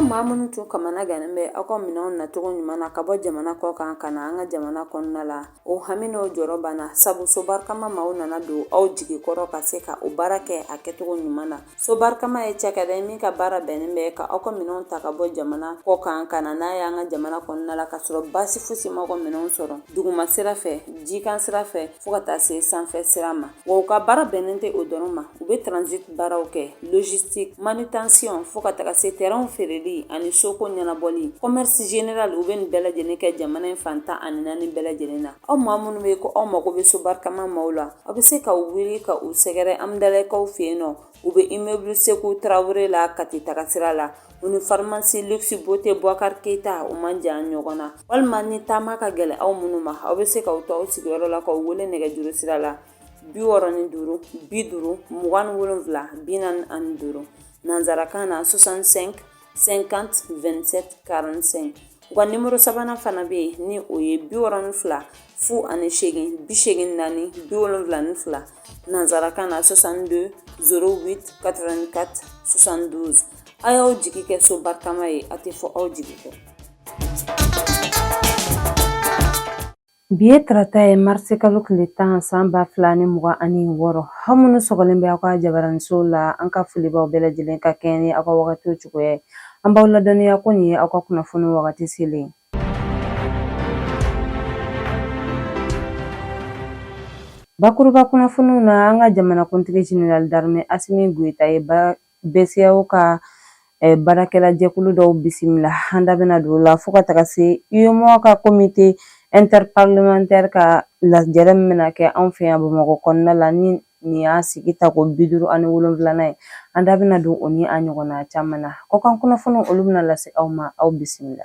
maa minnu tun kamana gannen bɛ aw ka minɛnw nacogo ɲuman na ka bɔ jamana kɔ kan ka na an ka jamana kɔnɔna la, o hami n'o jɔrɔ banna, sabu Sobarikama maaw nana don aw jigi kɔrɔ ka se ka o baara kɛ a kɛcogo ɲuman na. Sobarikama ye cakɛda ye min ka baara bɛnnen bɛ ka aw ka minɛnw ta ka bɔ jamana kɔ kan ka na n'a ye an ka jamana kɔnɔna la, ka sɔrɔ baasi fosi m'aw ka minɛnw sɔrɔ duguma sira fɛ, jikan sira fɛ, fo ka taa se sanfɛ sira ma. Wa u ka baara bɛnnen tɛ o dɔrɔn ma, u bɛ transit baaraw kɛ, logistique, manutention, fo ka taga se terrainw feereli ani soko ɲɛnabɔli, commerce général. U bɛ nin bɛɛ lajɛlen kɛ jamana in fan 14 bɛɛ lajɛlen na. Aw maa minnu bɛ ko aw mago bɛ Sobarikama maaw la, aw bɛ se ka wuli ka u sɛgɛrɛ Amudalayi-kaw fɛ yen nɔ. U bɛ immeuble Seku Tarawele la Kati taga sira la. U ni pharmacie Luxe Beauté Boubacar Keita, u man jan ɲɔgɔn na. Walima ni taama ka gɛlɛn aw minnu ma, aw bɛ se k'aw to aw sigiyɔrɔ la k'aw wele nɛgɛjuru sira la 65 50 27 45, nansarakan na 65 50 27 45. U ka nimoro sabanan fana bɛ yen, ni o ye 62 08 84 72, nansarakan na 62 08 84 72. A y'aw jigi kɛ Sobarikama ye, a tɛ fɔ aw jigi kɔ. Bi ye tarata ye, marisikalo tile 10, san 2026. Aw minnu sɔgɔlen bɛ aw ka jabaranisow la, an ka foli b'aw bɛɛ lajɛlen ka kɛɲɛ ni aw ka wagatiw cogoya ye. An b'aw ladɔnniya ko nin ye aw ka kunnafoni wagati selen. Bakuruba kunnafoniw na, an ka jamanakuntigi Général d'armée Asimi Goyita ye BCEAO ka baarakɛla jɛkulu dɔw bisimila. An da bɛna don o la, fo ka taga se UEMOA ka comité interparlementaire ka lajɛrɛ min bɛna kɛ anw fɛ yan Bamakɔ kɔnɔna la, ni nin y'a sigi tako 57nan ye. An da bɛna don o ni a ɲɔgɔnna caman na. Kɔkan kunnafoniw, olu bɛna lase aw ma. Aw bisimila.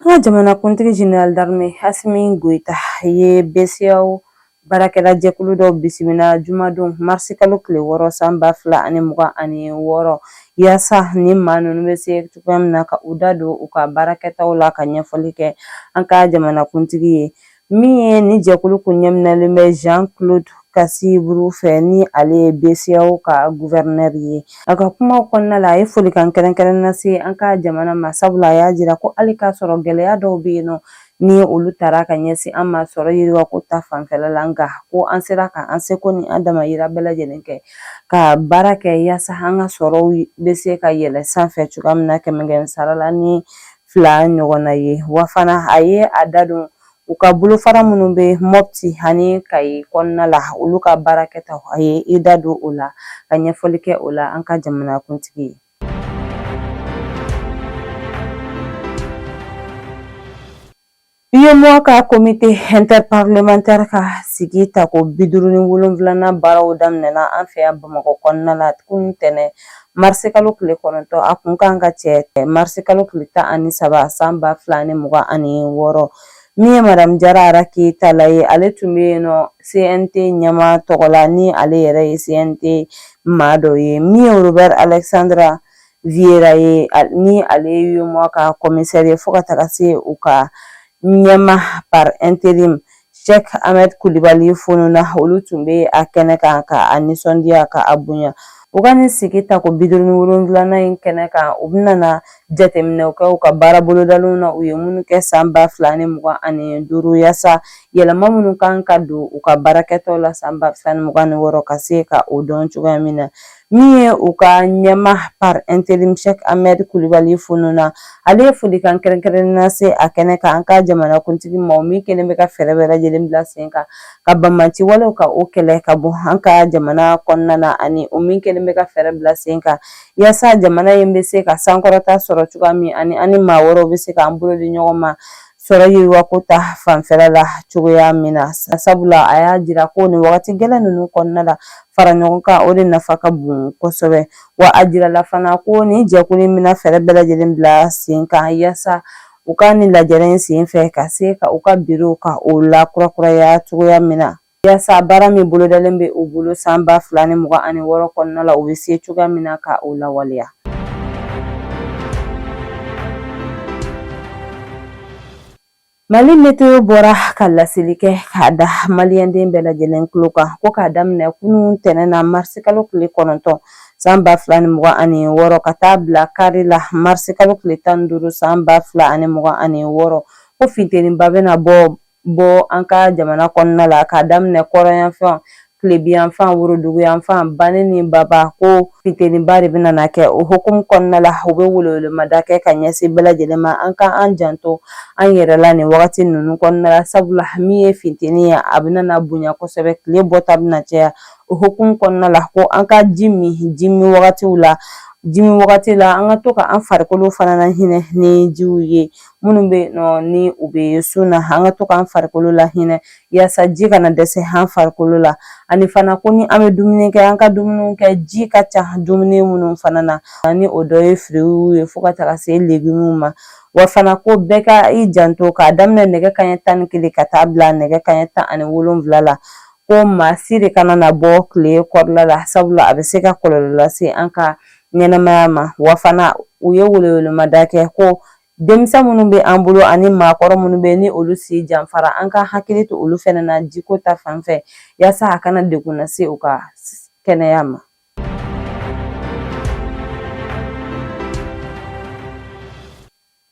An ka jamanakuntigi Général d'armée Asimi Goyita ye BCEAO baarakɛla jɛkulu dɔw bisimila jumadon marisikalo tile 6, san 2026, yaasa ni maa ninnu bɛ se cogoya min na ka u da don u ka baarakɛtaw la, ka ɲɛfɔli kɛ an ka jamanakuntigi ye. Min ye ni jɛkulu kun ɲɛminɛlen bɛ Jean Claude Kassi Brou fɛ, ni ale ye BCEAO ka gouverneur ye, a ka kumaw kɔnɔna la, a ye folikan kɛrɛnkɛrɛn lase an ka jamana ma, sabula a y'a jira ko hali k'a sɔrɔ gɛlɛya dɔw bɛ yen nɔ ni olu taara ka ɲɛsin an ma sɔrɔ yiriwako ta fanfɛla la, nka ko an sera ka an seko ni an damayira bɛɛ lajɛlen kɛ ka baara kɛ yaasa an ka sɔrɔw bɛ se ka yɛlɛ sanfɛ cogoya min na kɛmɛ kɛmɛ sara la ni fila ɲɔgɔnna ye. Wa fana a ye a da don u ka bolofara minnu bɛ Mopti ani Kayi kɔnɔna la, olu ka baarakɛtaw, a ye i da don o la ka ɲɛfɔli kɛ o la an ka jamanakuntigi ye. UEMOA ka comité interparlementaire ka sigi tako 57nan baaraw daminɛna an fɛ yan Bamakɔ kɔnɔna la kunun tɛnɛn marisikalo tile 9. A kun kan ka cɛ marisikalo tile 13, san 2026. Min ye Madame Jara Araki Tala ye, ale tun bɛ yen nɔ CNT ɲɛmaa tɔgɔ la, ni ale yɛrɛ ye CNT maa dɔ ye. Min ye Robert Alexandra Vieira ye, ni ale ye UEMOA ka commissaire ye, fo ka taga se u ka ɲɛmaa par intérim Cheikh Ahmed Kulibali Fonona, olu tun bɛ a kɛnɛ kan ka a nisɔndiya ka a bonya. U ka nin sigi tako 57nan in kɛnɛ kan, u bɛna na jateminɛw kɛ u ka baara bolodalenw na, u ye minnu kɛ san 2025, yaasa yɛlɛma minnu kan ka don u ka baarakɛtaw la san 2026, ka se ka o dɔn cogoya min na. Min ye u ka ɲɛmaa par intérim Cheikh Ahmed Kulibali Fonona, ale ye folikan kɛrɛnkɛrɛnnen lase a kɛnɛ kan an ka jamanakuntigi ma, min kɛlen bɛ ka fɛɛrɛ bɛɛ lajɛlen bila sen kan ka banbaanci walew ka o kɛlɛ ka bɔ an ka jamana kɔnɔna na, ani o min kɛlen bɛ ka fɛɛrɛ bila sen kan yaasa jamana in bɛ se ka sankɔrɔta sɔrɔ cogoya min, ani an ni maa wɛrɛw bɛ se k'an bolo di ɲɔgɔn ma sɔrɔ yiriwako ta fanfɛla la cogoya min na. Sabula a y'a jira ko nin wagati gɛlɛn ninnu kɔnɔna la, fara ɲɔgɔn kan, o de nafa ka bon kosɛbɛ. Wa a jirala fana ko nin jɛkulu in bɛna fɛɛrɛ bɛɛ lajɛlen bila sen kan yaasa u ka nin lajɛrɛ in sen fɛ ka se ka u ka biro ka o lakurakuraya cogoya min na, yaasa baara min bolodalen bɛ u bolo san 2026 kɔnɔna la, u bɛ se cogoya min na ka o lawaleya. Mali Météo bɔra ka laseli kɛ k'a da maliyɛnden bɛɛ lajɛlen tulo kan ko k'a daminɛ kunun tɛnɛn na marisikalo tile 9 san 2026 ka taa bila kari la marisikalo tile 15 san 2026, ko funteniba bɛna bɔ an ka jamana kɔnɔna la k'a daminɛ kɔrɔnyanfan, tilebiyanfan, woroduguyanfan, bani ni baba, ko funteniba de bɛna na kɛ. O hukumu kɔnɔna la, u bɛ welewelemada kɛ ka ɲɛsin bɛɛ lajɛlen ma, an ka an janto an yɛrɛ la nin wagati ninnu kɔnɔna la, sabula min ye funteni ye, a bɛna na bonya kosɛbɛ, tile bɔta bɛna caya. O hukumu kɔnɔna la, ko an ka ji min ji min wagatiw la, ji min wagati la, an ka to ka an farikolo fana na hinɛ ni jiw ye minnu bɛ yen nɔ ni u bɛ sun na, an ka to k'an farikolo la hinɛ yaasa ji kana dɛsɛ an farikolo la. Ani fana ko ni an bɛ dumuni kɛ, an ka dumuni kɛ ji ka ca dumuni minnu fana na, ani o dɔ ye fruits ye fo ka taga se légumes ma. Wa fana ko bɛɛ ka i janto k'a daminɛ nɛgɛ kanɲɛ 11 ka taa bila nɛgɛ kanɲɛ 17 la, ko maa si de kana na bɔ tile kɔrɔla la, sabula a bɛ se ka kɔlɔlɔ lase an ka ɲɛnamaya ma. Wa fana u ye welewelemada kɛ ko denmisɛn minnu bɛ an bolo ani maakɔrɔ minnu bɛ ni olu si janfara, an ka hakili to olu fɛnɛ na jiko ta fan fɛ, yaasa a kana degun lase u ka kɛnɛya ma.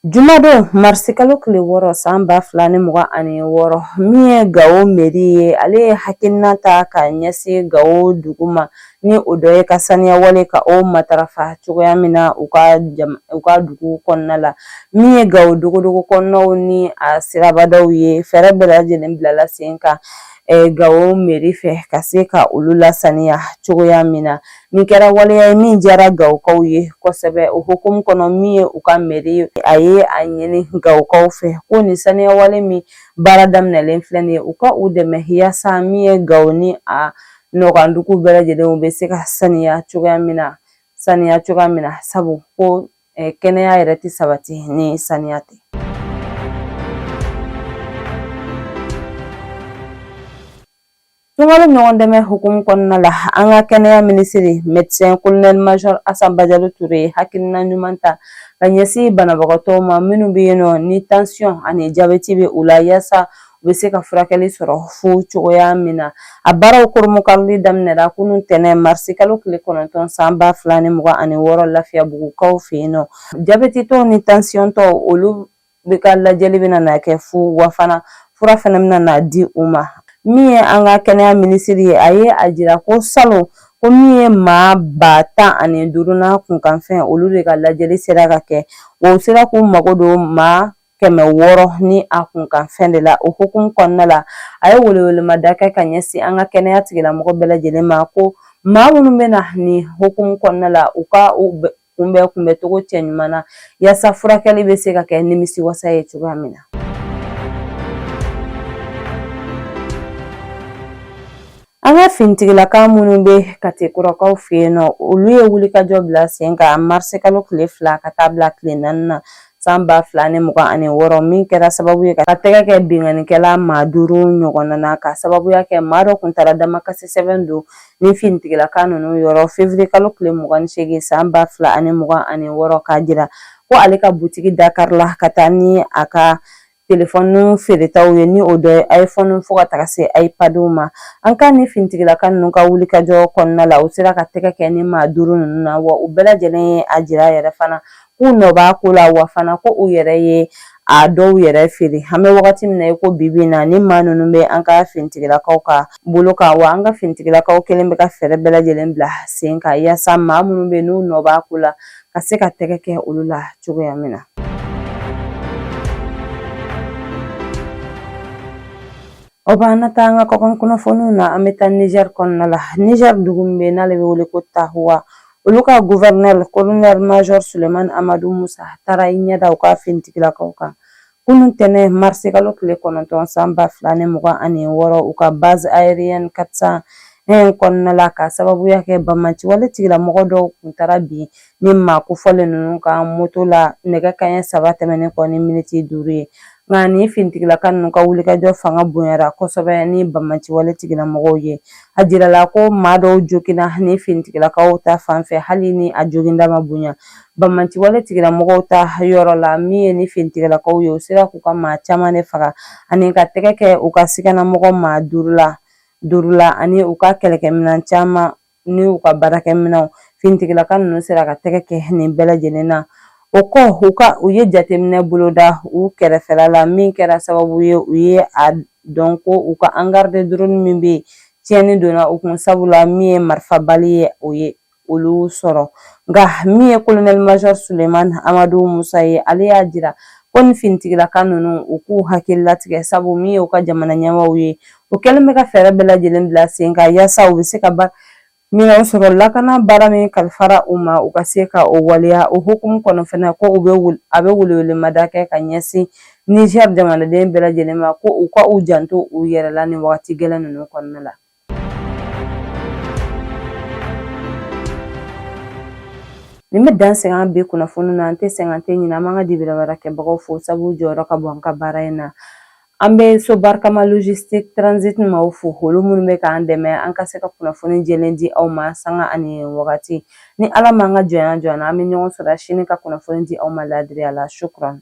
Jumadon marisikalo tile 6 san 2026, min ye Gawo meri ye, ale ye hakilina ta ka ɲɛsin Gawo dugu ma, ni o dɔ ye ka saniya wale ka o matarafa cogoya min na u ka dugu kɔnɔna la. Min ye Gawo dogodogo kɔnɔnaw ni a sirabadaw ye, fɛɛrɛ bɛɛ lajɛlen bilala sen kan Gawo meri fɛ ka se ka olu lasaniya cogoya min na. Nin kɛra waleya ye min diyara Gawokaw ye kosɛbɛ. O hukumu kɔnɔ, min ye u ka meri, a ye a ɲini Gawokaw fɛ ko nin saniya wale min baara daminɛlen filɛ nin ye, u ka u dɛmɛ yaasa min ye Gawo ni a nɔkandugu bɛɛ lajɛlen bɛ se ka saniya cogoya min na, saniya cogoya min na, sabu ko kɛnɛya yɛrɛ tɛ sabati ni saniya tɛ. Sunkalo ɲɔgɔn dɛmɛ hukumu kɔnɔna la, an ka kɛnɛya minisiri médecin colonel major Asan Bajalo Ture ye hakilina ɲuman ta ka ɲɛsin banabagatɔw ma minnu bɛ yen nɔ ni tansiyɔn ani jabɛti bɛ u la, yaasa u bɛ se ka furakɛli sɔrɔ fu cogoya min na. A baaraw koromokarili daminɛra kunun tɛnɛn marisikalo tile 9 san 2026 Lafiyabugukaw fɛ yen nɔ. Jabɛtitɔw ni tansiyɔntɔw, olu bɛ ka lajɛli bɛna na kɛ fu, wa fana fura fana bɛna na di u ma. Min ye an ka kɛnɛya minisiri ye, a ye a jira ko salon ko min ye maa 15 000 n'a kunkanfɛn, olu de ka lajɛli sera ka kɛ, wa u sera k'u mago don maa 600 ni a kunkanfɛn de la. O hukumu kɔnɔna la, a ye welewelemada kɛ ka ɲɛsin an ka kɛnɛya tigilamɔgɔ bɛɛ lajɛlen ma ko maa minnu bɛ na nin hukumu kɔnɔna la, u ka u kunbɛn kunbɛncogo cɛ ɲuman na, yaasa furakɛli bɛ se ka kɛ nimisiwasa ye cogoya min na. An ka finitigilaka minnu bɛ Katikurakaw fɛ yen nɔ, olu ye wulikajɔ bila sen kan marisikalo tile 2 ka taa bila tile 4 na san 2026, min kɛra sababu ye ka tɛgɛ kɛ binkannikɛla maa 5 ɲɔgɔnna na, ka sababuya kɛ maa dɔ kun taara damakasi sɛbɛn don ni finitigilaka ninnu yɔrɔ février kalo tile 28 san 2026, k'a jira ko ale ka butigi dakarila ka taa ni a ka telefɔni feeretaw ye, ni o dɔ ye iPhone fo ka taga se iPadw ma. An ka ni finitigilaka ninnu ka wulikajɔ kɔnɔna la, u sera ka tɛgɛ kɛ ni maa 5 ninnu na, wa u bɛɛ lajɛlen ye a jira yɛrɛ fana k'u nɔ b'a ko la, wa fana ko u yɛrɛ ye a dɔw yɛrɛ feere. An bɛ wagati min na i ko bi bi in na, ni maa ninnu bɛ an ka finitigilakaw ka bolo kan, wa an ka finitigilakaw kelen bɛ ka fɛɛrɛ bɛɛ lajɛlen bila sen kan yaasa maa minnu bɛ n'u nɔ b'a ko la ka se ka tɛgɛ kɛ olu la cogoya min na. O b'an na taa an ka kɔkan kunnafoniw na. An bɛ taa Niger kɔnɔna la. Niger dugu min bɛ yen n'ale bɛ wele ko Tahoua, olu ka gouverneur colonel major Suleiman Amadou Musa taara i ɲɛ da u ka finitigilakaw kan kunun tɛnɛn marisikalo tile 9 san 2026, u ka base aérienne 401 kɔnɔna la, ka sababuya kɛ banbaanciwale tigilamɔgɔ dɔw kun taara bin ni maa kofɔlen ninnu kan moto la nɛgɛ kanɲɛ 3 tɛmɛnen kɔ ni miniti 5 ye. Nka ni finitigilaka ninnu ka wulikajɔ fanga bonyara kosɛbɛ ni banbaanciwale tigilamɔgɔw ye. A jirala ko maa dɔw joginna ni finitigilakaw ta fan fɛ, hali ni a joginda ma bonya banbaanciwale tigilamɔgɔw ta yɔrɔ la. Min ye ni finitigilakaw ye, u sera k'u ka maa caman de faga ani ka tɛgɛ kɛ u ka siganamɔgɔ maa duuru la ani u ka kɛlɛkɛminɛn caman ni u ka baarakɛminɛnw. Finitigilaka ninnu sera ka tɛgɛ kɛ nin bɛɛ lajɛlen na. O kɔ, u ye jateminɛ boloda u kɛrɛfɛla la, min kɛra sababu ye u ye a dɔn ko u ka hangar de drone min bɛ yen, tiɲɛni donna u kun, sabula min ye marifabali ye, o ye olu sɔrɔ. Nka min ye colonel major Suleiman Amadu Musa ye, ale y'a jira ko ni finitigilaka ninnu, u k'u hakili latigɛ, sabu min ye u ka jamana ɲɛmaaw ye, u kɛlen bɛ ka fɛɛrɛ bɛɛ lajɛlen bila sen kan yaasa u bɛ se ka minɛnw sɔrɔ, lakana baara min kalifara u ma, u ka se ka o waleya. O hukumu kɔnɔ fana, ko u bɛ a bɛ welewelemada kɛ ka ɲɛsin Niger jamanaden bɛɛ lajɛlen ma, ko u ka u janto u yɛrɛ la nin wagati gɛlɛn ninnu kɔnɔna la. Nin bɛ dan sigi an bi kunnafoni na. An tɛ sɛgɛn, an tɛ ɲinɛ, an b'an ka dibirabaarakɛbagaw fo, sabu jɔyɔrɔ ka bon an ka baara in na. An bɛ so barikama logistique transit maaw fo, olu minnu bɛ k'an dɛmɛ an ka se ka kunnafoni jɛlen di aw ma sanga ani wagati. Ni Ala m'an ka jɔnya jɔ an na, an bɛ ɲɔgɔn sɔrɔ sini ka kunnafoni di aw ma laadiriya la. Shukran.